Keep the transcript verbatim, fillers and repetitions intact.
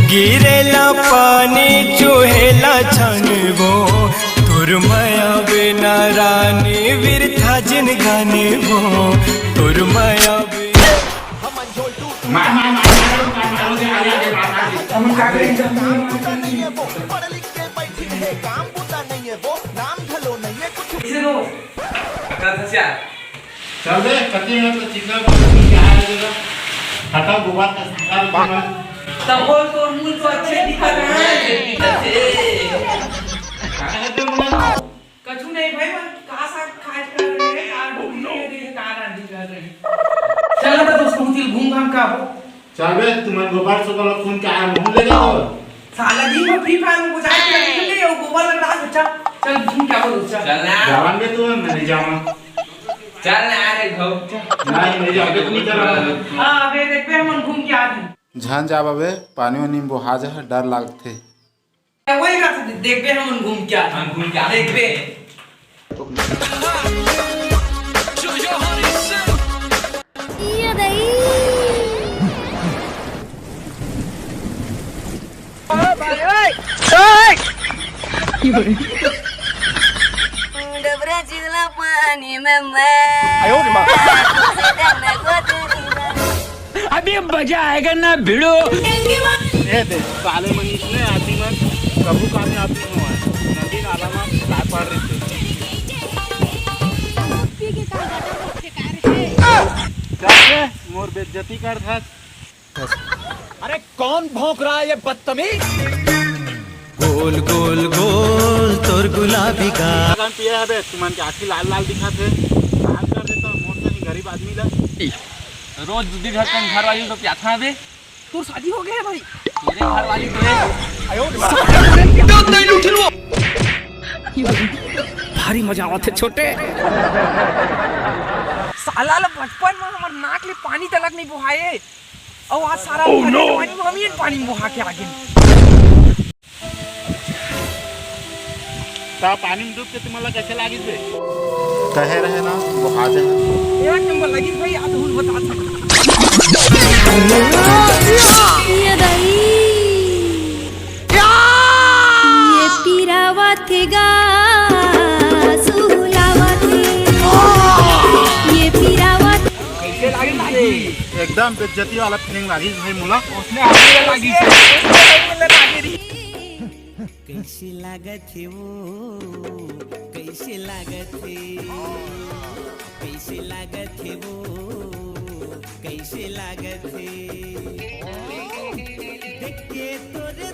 गिरेला पानी चुहेला छानबो, तोर मया बिना रानी बिरथा जिन गानबो, तोर मया बिना। मार, मार, मार, मार, मार, मार, मार, मार, मार, मार, मार। इसे लो। चल दे, कति है तो चिकन, क्या है जरा? हटा, गोबर का सामान। तब बोल, तो मुंह तो अच्छे दिखा रहा है। कछु नहीं भाई, मैं का साग खाए कर रहे हैं, का ढूंढ के देखे, का रांधी कर रहे हैं। चल ना तो दोस्त, घूम घाम का हो। चल बे, तुमन गोबर से वाला खून के आया मुंह ले जाओ। साला जी, वो फ्री फायर में बुझा के लगी थी, वो गोबर लग रहा है, चल, चल, घूम के आओ, चल। चल ना। जावन बे तू, मैं नहीं जावन। चल ना रे, घाव। नहीं, नहीं जाओ, तुम ही चलो। हाँ, अबे देख बे, हम घूम के आते हैं। झन जा बे, पानी वानी में बोहा जा, डर लागथे। वही का देख बे, हम घूम के आते हैं। हम घूम के आते हैं। देख बे। ये दई। डबरा चिखला पानी में मैं। अभी मजा आएगा ना भिड़ो। ए दे, साले मन इसने आदमी मन कभू कामयाब नहीं हुआ है। नदी नाला में काय पड़ रही थी। जाके मोर बेइज्जती कर था। अरे कौन भौंक रहा है ये बदतमीज? गोल गोल गोल तोर गुलाबी गाल। अगर पिए हबे, तुमन के आँखी लाल लाल दिखत हे। दान कर देता मोर सही गरीब आदमी ला। रोज दू दिन घर के घर वाली तो प्याथा बे। तोर शादी हो गया है भाई? तेरे घर वाली तो है। भारी मजा आवत हे छोटे। साला ला बचपन में हमर नाक ले पानी तलक नहीं बोहाए, अउ आज सारा पानी में हम ही पानी में बोहा के आगे। ता पानी में डूब के तुमन ला कैसे लागिस बे? कहे रहे ना, बोहा जाए। एक नंबर लगिस भाई, आज हुल बता था। ये दई। ये पीरावत गा, सुलावत। ये पीरावत। कैसे लागिस बे? एकदम बेइज्जती वाला फीलिंग लागिस भाई मोला। उसने आगे लागिस। कैसे लागत हे वो, कैसे लागत हे, कैसे लागत हे वो, कैसे लागत हे। देख के तोरे